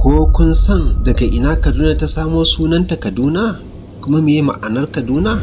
Ko kun san daga ina Kaduna ta samo sunanta Kaduna? Kuma meye ma'anar Kaduna?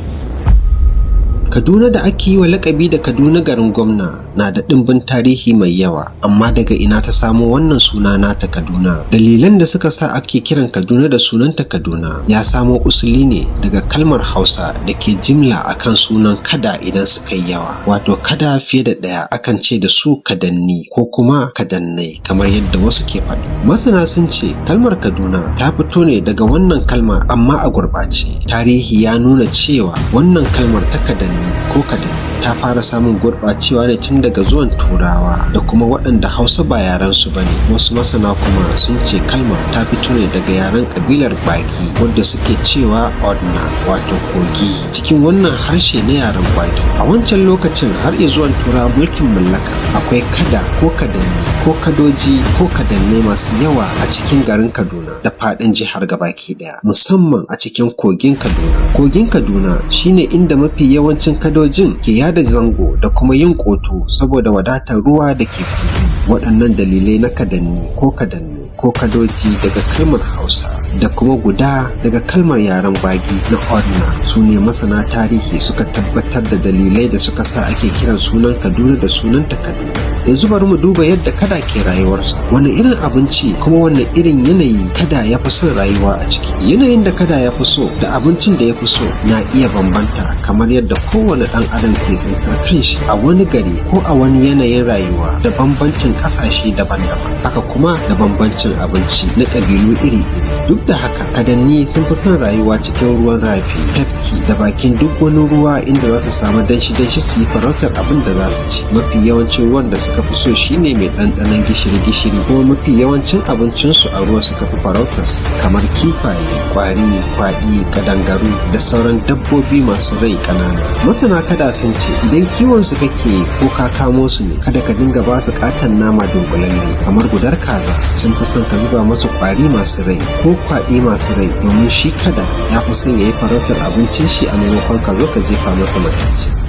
Kaduna da ake yi wa laƙabi da Kaduna garin gwamna na da ɗimbin tarihi mai yawa, amma daga ina ta samo wannan suna nata Kaduna? Dalilan da suka sa ake kiran Kaduna da sunanta Kaduna ya samo usuli ne daga kalmar Hausa da ke jimla akan sunan kada idan suka yi yawa, wato kada fiye da ɗaya akan ce da su kadanni ko kuma kadannai, kamar yadda wasu ke faɗi. Masana sun ce kalmar Kaduna ta fito ne daga wannan kalma, amma a gurɓace. Tarihi ya nuna cewa wannan kalmar ta kadanni ko kadanni ta fara samun gurɓacewa ne tun daga zuwan Turawa da kuma waɗanda Hausa ba yarensu ba ne. Wasu masana kuma sun ce kalmar ta fito ne daga yaren ƙabilar Gbagyi, wadda suke cewa Odna, wato kogi, cikin wannan harshe na yaren Gbagyi. A wancan lokacin, har zuwan Turawa mulkin mallaka, akwai kada ko kadanni ko kadoji ko kadannai masu yawa a cikin garin Kaduna da faɗin jihar gabaki ɗaya, musamman a cikin kogin Kaduna. Kogin Kaduna shine inda mafi yawancin kadojin ke yada zango da kuma yin ƙoto saboda wadatar ruwa da ke kogin. Waɗannan dalilai na kadanni ko kadannai ko kadoji daga kalmar Hausa da kuma guda daga kalmar yaren Gbagyi na Odna su ne masana tarihi suka tabbatar da dalilai da suka sa ake kiran sunan Kaduna da sunanta Kaduna. Yanzu bari mu duba yadda kada ke rayuwarsa. Wane irin abinci kuma wane irin yanayi kada ya fi son rayuwa a ciki? Yanayin da kada ya fi so da abincin da ya fi so na iya bambanta, kamar yadda kowane ɗan adam ke tsintar kanshi a wani gari ko a wani yanayin rayuwa da bambancin ƙasashe daban-daban, haka kuma da bambancin abinci na ƙabilu iri-iri. Duk da haka, kadanni sun fi son rayuwa cikin ruwan rafi, tafki da bakin duk wani ruwa inda za su samu danshi-danshi su yi farautar abin da za su ci. Mafi yawancin ruwan da suka fi so shine mai ɗanɗanon gishiri-gishiri, kuma mafi yawancin abincinsu a ruwa suka fi farautarsa, kamar kifaye, ƙwari, kwaɗi, kadangaru da sauran dabbobi masu rai ƙanana. Masana kada sun ce idan kiwon su kake ko ka kamo su ne, kada ka dinga ba su ƙaton nama dunkulalle kamar gudar kaza. Sun fi son ka zuba masu ƙwari masu rai ko kwaɗi masu rai, domin shi kada ya fi son ya yi farautar abincin shi a maimakon ka zo ka jefa masa matacce.